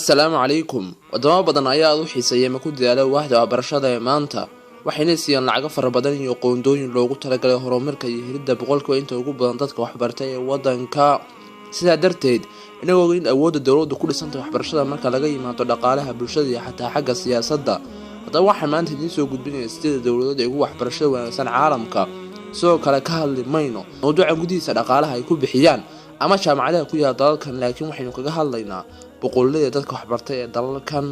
Asalaamu calaykum. Wadamo badan ayaa aada u xiiseeya ma ku dadaala waaxda waxbarashada ee maanta, waxayna siiyaan lacago fara badan iyo qoondooyin loogu talagalay horumarka iyo helidda boqolkiiba inta ugu badan dadka waxbartay ee wadanka. Sidaa darteed, inagoo in awoodda dowladdu ku dhisantay waxbarashada marka laga yimaado dhaqaalaha bulshada iyo xataa xagga siyaasadda, haddaba waxaa maanta idiin soo gudbinaya sideeda dowladood ee ugu waxbarashada wanaagsan caalamka. Sidoo kale ka hadli mayno mawduuca gudihiisa dhaqaalaha ay ku bixiyaan ama jaamacadaha ku yaala dalalkan, laakiin waxaynu kaga hadlaynaa boqolada dadka waxbartay ee dalalkan.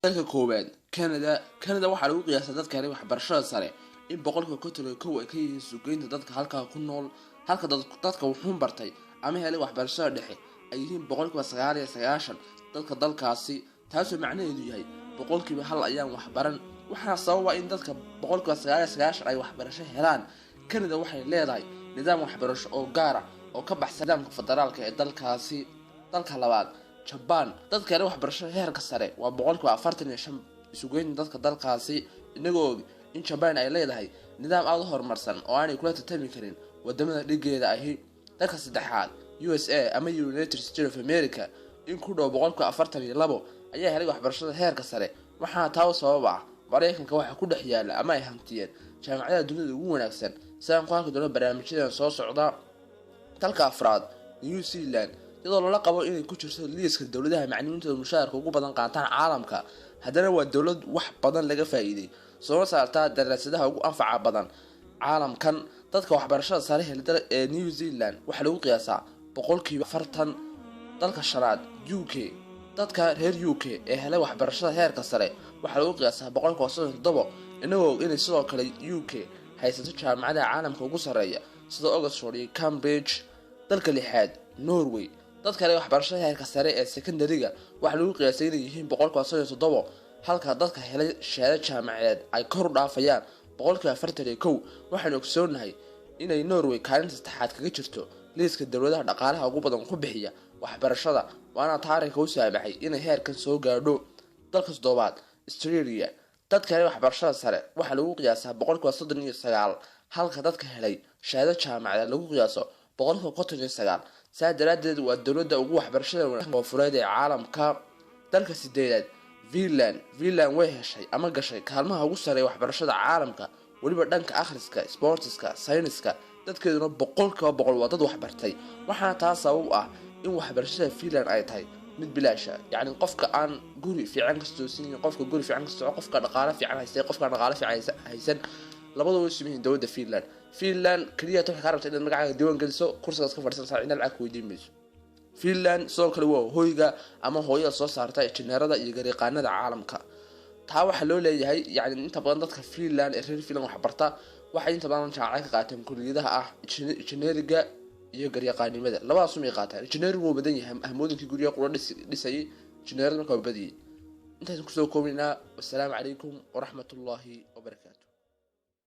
Dalka koowaad, Canada. Canada waxaa lagu qiyaasaa dadka helay waxbarashada sare in 51% ay ka yihiin sugeynta dadka halkaa ku nool, halka dadka wuxuun bartay ama helay waxbarashada dhexe ay yihiin 99% dadka dalkaasi, taasoo macnaheedu yahay 1% ayaan waxbaran. Waxaana sababa in dadka 99% ay waxbarasho helaan. Canada waxay leedahay nidaam waxbarasho oo gaara oo ka baxsan nidaamka federaalka ee dalkaasi. Dalka labaad, Jabaan. Dadka helay waxbarashada heerka sare waa 45% isugeynta dadka dalkaasi, inagoo og in Jabaan ay leedahay nidaam aada u horumarsan oo aanay kula tartami karin wadamada dhigeeda ahi. Dalka saddexaad, USA ama United States of America, in ku dhow 42% ayaa helay waxbarashada heerka sare. Waxaana taa u sabab ah Mareykanka waxaa ku dhex yaala ama ay hantiyeen jaamacadaha dunida ugu wanaagsan, sidaan ku arki doono barnaamijyadan soo socda. Dalka afraad, New Zealand. Iyadoo lala qabo inay ku jirto liiska dowladaha macalimiintooda mushaharka ugu badan qaataan caalamka, haddana waa dowlad wax badan laga faa-iiday, soona saartaa daraasadaha ugu anfaca badan caalamkan. Dadka waxbarashada sare hela ee New Zealand waxaa lagu qiyaasaa 40%. Dalka shanaad, UK. Dadka reer UK ee helay waxbarashada heerka sare waxaa lagu qiyaasaa 37%, inagoo inay sidoo kale UK haysato jaamacadaha caalamka ugu sarreeya sida Oxford iyo Cambridge. Dalka lixaad, Norway. Dadka helay waxbarashada heerka sare ee secondary-ga waxaa lagu qiyaasay inay yihiin 37%, halka dadka helay shahaado jaamacadeed ay kor u dhaafayaan 41%. Waxaanu ogsoonahay inay Norway kaalinta saddexaad kaga jirto liiska dowladaha dhaqaalaha ugu badan ku bixiya waxbarashada, waana taariikhka u saamaxay inay heerkan soo gaadho. Dalka toddobaad, Australia. Dadka helay waxbarashada sare waxaa lagu qiyaasaa 39%, halka dadka helay shahaado jaamacadeed lagu qiyaaso 59%. Saa daraadeed waa dowladda ugu waxbarashada wanaagsan koonfureed ee caalamka. Dalka sideedaad, Finland. Finland way heshay ama gashay kaalmaha ugu sareeya waxbarashada caalamka, weliba dhanka akhriska, sportiska, sayniska. Dadkeeduna 100% waa dad waxbartay, waxaana taa sabab u ah in waxbarashada Finland ay tahay mid bilaasha. Yacni qofka aan guri fiican kastoosin, qofka guri fiican kastoo, qofka dhaqaale fiican haystay, qofka dhaqaale fiican haysan, labadaba way sumihiin dowladda Finland. Finland keliya waxay kaa rabta inaad magacaaga diiwaan geliso, kursigaas ka fadhisan saa cidna lacag ku weydiin mayso. Finland sidoo kale waa hoyga ama hooyada soo saarta injineerada iyo gariiqaanada caalamka. Taa waxaa loo leeyahay, yani inta badan dadka Finland ee reer Finland waxbarta waxay inta badan jaamacad ka qaateen kuliyadaha ah injineeriga iyo garyaqaanimada. Labadaas umay qaataan. Injineerigu wuu badan yahay, ahmoodinkii guryaha qura dhisayay injineerada markaa waa badiyay. Intaas kusoo koobaynaa. Wasalaamu calaykum waraxmatullaahi wabarakaatu.